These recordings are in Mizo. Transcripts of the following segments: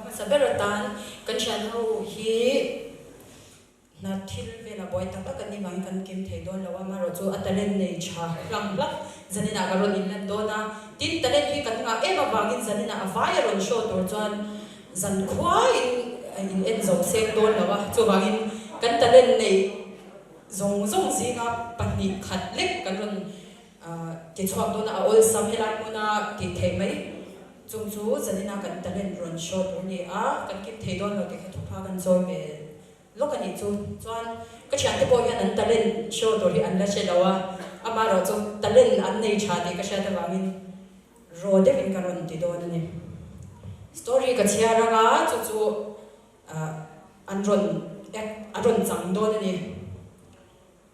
Hmasa ber atan kan thian ho hi hna thil vela buai tak tak an nih vangin kan kim thei dawn lo a, amaherawh chu a talent nei tha hlang hlak zaninah ka rawn inlan dawn a, tin talent hi kan ngah em avangin zaninah a vai a rawn show tur chuan zan khuaiin in en zo seng dawn lo a, chuvangin kan talent neih zawng zawng zinga pahnih khat lek kan rawn Ti chhuak dawn a, a awlsam helai hmuna tih theih mai. Chung chu zanina kan talent rawn show tur ni a, kan kim thei dawn lo tih kha thupha kan chawi ve lawk a nih chu. Chuan ka thiante pawh hian an talent show tur hi an la hre lo a, amaherawhchu talent an nei tha tih ka hriat avangin raw deuhin ka rawn ti dawn a ni. Story ka chhiar anga chu chu an rawn act a rawn chang dawn a ni.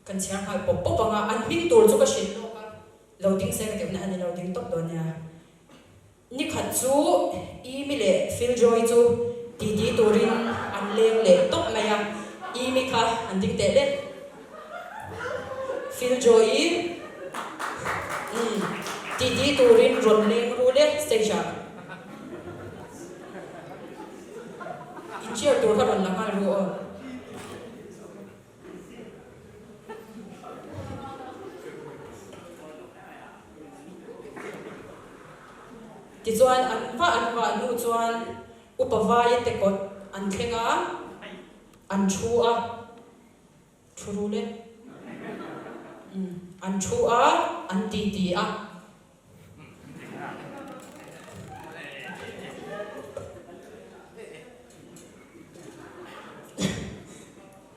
Kan chhiar nghal pawp pawp ang a, an hming tur chu ka hrilh lawk a, lo ding se ka tihna a ni lo ding tawp dawn nia. Ni khat chu Amy leh Phil Joy chu titi turin an leng leh tawp mai a, Amy kha an ding teh leh. Phil Joy-i umm titi turin rawn leng ru le stage ah. In chair tur kha rawn la nghal ru aw. Tichuan an va an vah hnu chuan upa vaia te kawt an thleng a, an thu a, thu rul e, an thu a, an titi a.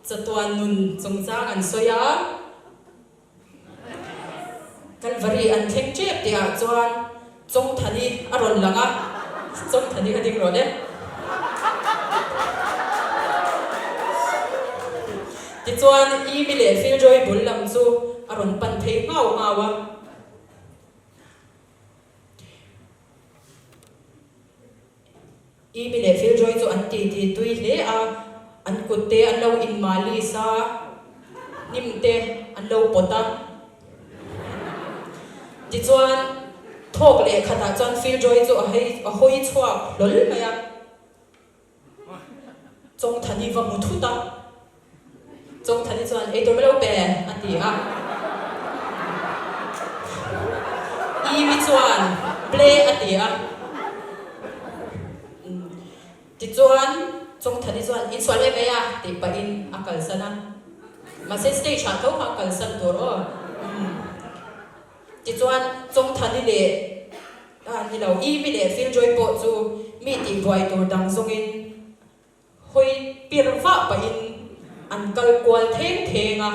Chatuan nun chungchang an sawi a, Kalvari an thleng tep tihah chuan Chawngthani a rawn lang a, Chawngthani kha ding rawh le. Tichuan Imi leh Philjoy bul lam chu a rawn pan phei nghau nghau a. Imi leh Philjoy chu an titi tui hle a, an kut te an lo inmalis a, hnim te an lo pawt a. Tichuan, thawk leh khatah chuan Philjoy chu a hawi chhuak hlawl mai a. Chawngthani va hmu thut a, Chawngthani chuan ei tur mai lo pe a ti a. Imi chuan ple a ti a. Tichuan Chawngthani chuan insual em mai a tih pahin a kalsan a. Mahse stage ah tho kha a kalsan tur aw. Tichuan Chawngthani leh A ni lo, Ivy leh Philjoy pawh chu mi tihbuai tur dang zawngin hawi pir vah pahin an kal kual theng theng a.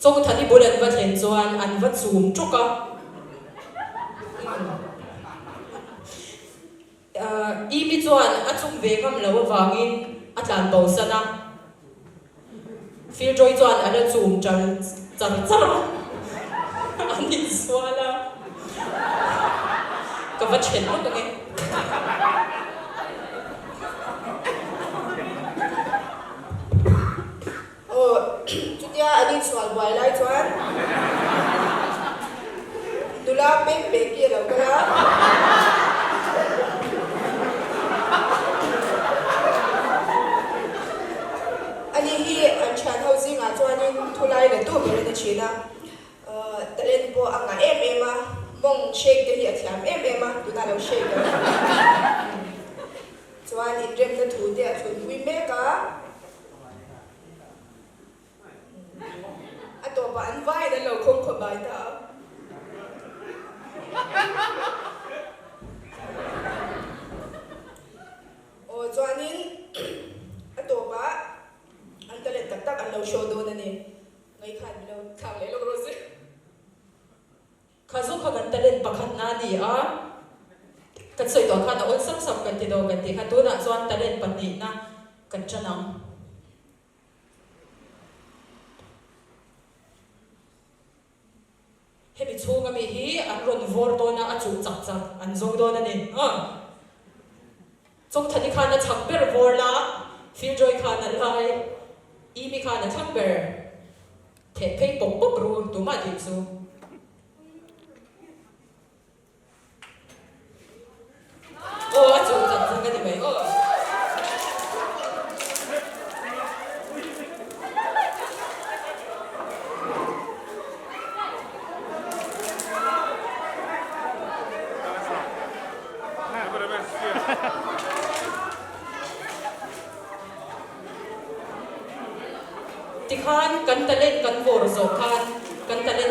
Chawngthani bul an va thlen chuan an va chum ṭawk a. Ivy chuan a chum ve ngam lo avangin a tlan bosan a. Philjoy chuan a la chum char char char a, an insual a, ka va then lawk ange. Aw, chutia an insual buai lai chuan nula pek pek hi a lo kal a. Ani hi an thian ho zingah chuanin thulai la tu ber a ni thin a, talent pawh a ngah em em a, mawng shake te hi a thiam em em a, tunah lo shake a chuan inremna thu te a thlunpui mek a. A tawpah an vaiin an lo khawng khawp bai ta a. Aw chuanin a tawpah an talent tak tak an lo show dawn a ni. Ngaihkhan min lo thlak leh lawk rawh se. Kha zu kha kan talent pakhat na a ni a, kan sawi tawh khan a awlsam sam kan ti dawn kan tih kha tunah chuan talent pahnihna kan tan ang. Hemi chhunga mi hi an rawn vawr dawn a, a chuh chak chak an zawng dawn a ni. Chawngthani khan a chhak ber vawr la, Philjoy khan a lai, Imi khan a thlang ber theh phei pawp pawp ru tumah tih chu. Aw a chuh chak chak a ni mai aw. Tikhan kan talent kan vawr zawh khan kan talent.